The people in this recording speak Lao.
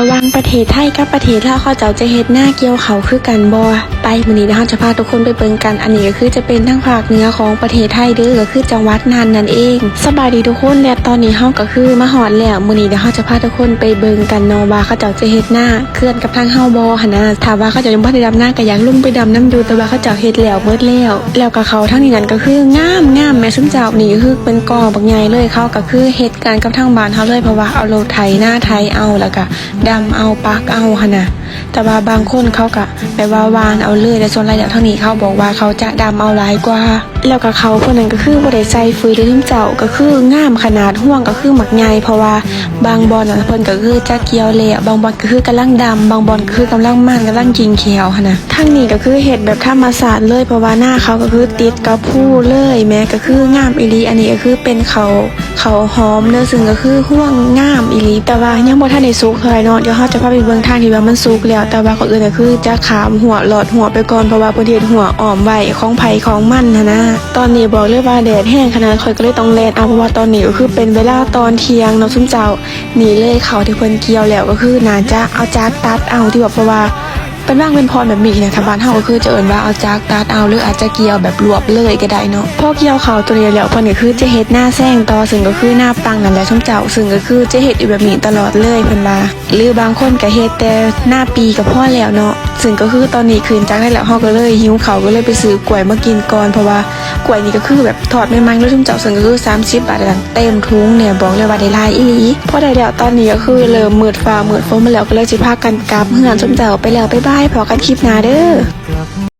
ລະຫວ່າງປະເທດໄທກັບປະເທດລາວ ເຂົາເຈົ້າຈະເຮັດນາກ່ຽວເຂົ້າຄືກັນບໍ່? ໄປ ມື້ນີ້ດຽວເຮົາຈະພາທຸກຄົນໄປເບິ່ງກັນ. ອັນນີ້ກໍຄືຈະເປັນທາງພາກເໜືອຂອງປະເທດໄທເດີ້ ກໍຄືຈັງຫວັດນ່ານນັ້ນເອງ. ສະບາຍດີທຸກຄົນ ແລະ ຕອນນີ້ເຮົາກໍຄືມາຮອດແລ້ວ. ມື້ນີ້ດຽວເຮົາຈະພາທຸກຄົນໄປເບິ່ງກັນເນາະ ວ່າເຂົາເຈົ້າຈະເຮັດນາ ເຂື່ອນກັບທາງເຮົາບໍ່ຫັ້ນນະ. ຖ້າວ່າເຂົາເຈົ້າຍັງບໍ່ໄດ້ດຳນາ ກໍຢາກລົງໄປດຳນຳຢູ່ ແຕ່ວ່າເຂົາເຈົ້າເຮັດແລ້ວເໝິດແລ້ວ. ແລ້ວກໍເຂົ້າທາງນີ້ນັ້ນກໍຄືງາມໆ ແມ່ຊຸມເຈົ້າ. ນີ້ກໍຄືເປັນກໍບັກໃຫຍ່ເລີຍ ເຂົາກໍຄືເຮັດກັນກັບທາງບ້ານເຮົາເລີຍ ເພາະວ່າເອົາລົດໄຖນາໄຖເອົາ ແລ້ວກໍດຳເອົາ ປັກເອົາຫັ້ນນະ. ແຕ່ວ່າບາງຄົນເຂົາກໍແບບວ່າຫວ່ານເອົາເລີຍ ແຕ່ສ່ວນຫຼາຍແລ້ວທາງນີ້ເຂົາບອກວ່າເຂົາຈະດຳເອົາຫຼາຍກວ່າ. ແລ້ວກໍເຂົ້າພວກນັ້ນກໍຄືບໍ່ໄດ້ໃສ່ຝືນເລີຍຊຸມເຈົ້າ ກໍຄືງາມຂະໜາດ. ຮວງກໍຄືບັກໃຫຍ່ ເພາະວ່າບາງບ່ອນນະເພິ່ນກໍຄືຈະກ່ຽວແລ້ວ ບາງບ່ອນກໍຄືກຳລັງດຳ ບາງບ່ອນກໍຄືກຳລັງໝັ່ນ ກຳລັງກິນແຂ້ວຫັ້ນນະ. ທາງນີ້ກໍຄືເຮັດແບບທຳມະຊາດເລີຍ ເພາະວ່ານາເຂົາກໍຄືຕິດກັບພູເລີຍແໝ ກໍຄືງາມອີ່ຫຼີ. ອັນນີ້ກໍຄືເປັນເຂົ້າ ເຂົ້າຫອມເດີ້ ຊຶ່ງກໍຄືຮວງງາມອີ່ຫຼີ ແຕ່ວ່າຍັງບໍ່ທັນໄດ້ສຸກເທົ່າໃດເນາະ. ດຽວເຮົາຈະພາໄປເບິ່ງທາງທີ່ວ່າມັນສຸກແລ້ວ ແຕ່ວ່າກ່ອນອື່ນກໍຄືຈະຂ້າມຮົ້ວ ລອດຮົ້ວໄປກ່ອນ ເພາະວ່າເພິ່ນເຮັດຮົ້ວອ້ອມໄວ້ ຂອງໃຜຂອງມັນຫັ້ນນະ. ຕອນນີ້ບອກເລີຍວ່າແດດແຮງຂະໜາດ ຂ້ອຍກໍເລີຍຕ້ອງແລ່ນເອົາ ເພາະວ່າຕອນນີ້ກໍຄືເປັນເວລາຕອນທ່ຽງເນາະຊຸມເຈົ້າ. ນີ້ເລີຍ ເຂົ້າທີ່ເພິ່ນກ່ຽວແລ້ວ ກໍຄືໜ້າຈະເອົາຈັກຕັດເອົາ ທີ່ວ່າ ເພາະວ່າເປັນວາງເປັນພອນແບບນີ້ນະ ທາງບ້ານເຮົາກໍຄືຈະເອີ້ນວ່າເອົາຈັກຕັດເອົາ ຫຼືອາດຈະກ່ຽວແບບລວບເລີຍກໍໄດ້ເນາະ. ພໍກ່ຽວເຂົ້າຕົວນີ້ແລ້ວ ເພິ່ນກໍຄືຈະເຮັດນາແຊງຕໍ່ ຊຶ່ງກໍຄືນາປັງນັ້ນແຫຼະຊຸມເຈົ້າ ຊຶ່ງກໍຄືຈະເຮັດຢູ່ແບບນີ້ຕະຫຼອດເລີຍເພິ່ນວ່າ. ຫຼືບາງຄົນກໍເຮັດແຕ່ນາປີກໍພໍແລ້ວເນາະ. ຊຶ່ງກໍຄືຕອນນີ້ຂຶ້ນຈາກນັ້ນແລ້ວ ເຮົາກໍເລີຍຫິວເຂົ້າ ກໍເລີຍໄປຊື້ກ້ວຍມາກິນກ່ອນ ເພາະວ່າກ້ວຍນີ້ກໍຄືແບບທອດໃໝ່ໆເລີຍຊຸມເຈົ້າ ຊຶ່ງກໍຄືສາມສິບບາດ ເຕັມຖົງແນ່ ບອກເລີຍວ່າໄດ້ຫຼາຍອີ່ຫຼີ. ພໍໄດ້ແລ້ວ ຕອນນີ້ກໍຄືເລີ່ມມືດຟ້າມືດຝົນມາແລ້ວ ກໍເລີຍຊິພາກັນກັບເຮືອນຊຸມເຈົ້າໄປແລ້ວ. ບາຍບາຍ ພໍ້ກັນຄລິບໜ້າເດີ້.